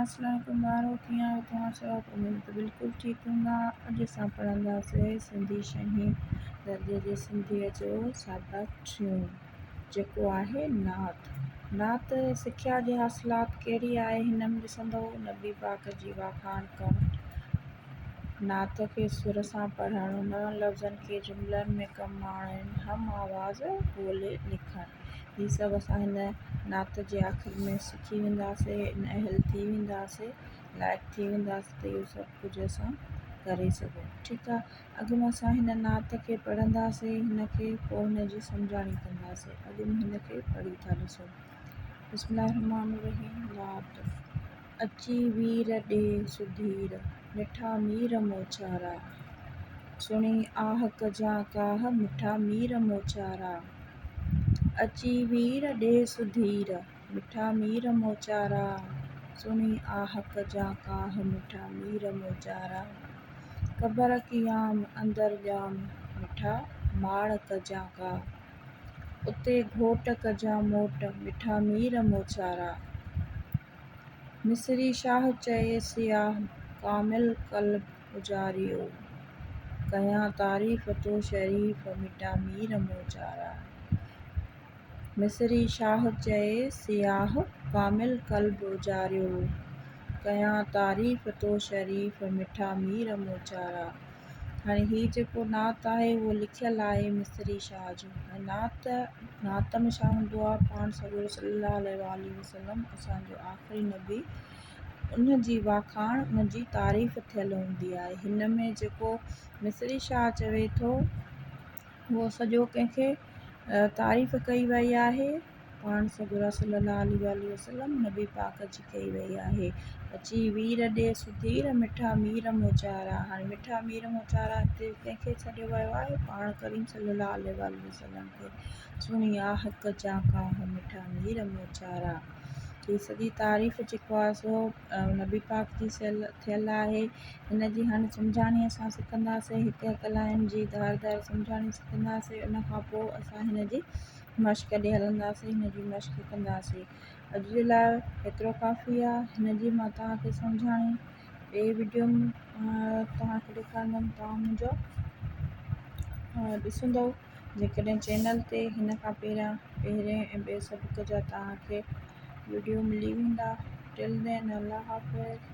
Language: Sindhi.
السلام عليڪم ٻارو ڪيئن آهيو توهان سڀ اميد ته بلڪل ٺيڪ هوندا اڄ اسان پڙهنداسين سنڌي ڇهين درجي جي سنڌيء جو سبق ٽيون جيڪو آهي نعت نعت سکيا جي حاصلات ڪهڙي آهي هن ۾ ڏسندو نبي پاڪ جي واکاڻ ڪرڻ نعت کي سر سان پڙهڻ نون لفظن کي جملن ۾ ڪم آڻڻ هم آواز ٻولي لکڻ هي سڀ اسان هن نعت جي آخر ۾ سکي وينداسين ان اهل ٿي وينداسين لائق ٿي وينداسين ته اهو سڀ ڪجهه اسان ڪري سگهون ٺيڪ آهي اڳ ۾ اسان هن نعت کي پڙهنداسين هن کي پوء هن جي سمجهاڻي ڪنداسين اڳ ۾ هن کي پڙهي ٿا ڏسون بسم الله الرحمن الرحيم نعت اچي وير ڏي سڌير، مٺا مير موچارا. سڻي آهه ڪجان ڪاهه، مٺا مير موچارا. اچي وير ڏي سڌير، مٺا مير موچارا. سڻي آهه ڪجان ڪاهه، مٺا مير موچارا. قبر قيام اندر ڄام، مٺا ماڙ ڪجان ڪا. اتي گهوٽ ڪجان موٽ، مٺا مير موچارا. مصري شاهه چئي سياح، ڪامل قلب اجاريو. ڪيان تعريف تو شريف، مٺا مير موچارا. مصري شاهه چئي سياح، ڪامل قلب اجاريو. ڪيان تعريف تو شريف، مٺا مير موچارا. هاڻي هي جيڪو نعت آهي اهو لکيل آهي مصري شاهه جو ۽ نعت نعت ۾ ڇا هوندو آهي پاڻ سڳورو صلي الله عليه وآله وسلم اسان جو آخري نبي ان جي واکاڻ ان جي تعريف ٿيل هوندي آهي هن ۾ جيڪو مصري شاهه چوي ٿو اهو سڄو ڪنهن کي تعريف ڪئي وئي آهي پاڻ سڳورا صلّي اللّٰه عليه واٰله وسلّم نبي پاڪ جي ڪئي وئي آهي. اچي وير ڏي سڌير، مٺا مير موچارا. هاڻي مٺا مير موچارا هتي ڪنهن کي سڏيو ويو آهي؟ پاڻ ڪريم صلّي اللّٰه عليه واٰله وسلّم کي. سڻي آهه ڪجان ڪاهه، مٺا مير موچارا. هي سڄي تعريف جيڪو آهي سو نبي پاڪ جي ٿيل آهي. هن جي هاڻي سمجهاڻي اسان سکنداسين. هڪ هڪ لائين جي ڌار ڌار سمجهاڻي سکنداسين. ان کان پوء اسان هن جي مشق ڏي هلنداسين هن جي مشق ڪنداسين اڄ جي لاء ايترو ڪافي آ هن جي مان توهان کي سمجهاڻي ٻئي وڊيو ۾ توهان کي ڏيکاريندم توهان منهنجو ڏسندو جيڪڏهن چينل تي هن کان پهريان پهرين ۽ ٻئي سبق جا توهان کي وڊيو ملي ويندا ٽل دين الله حافظ.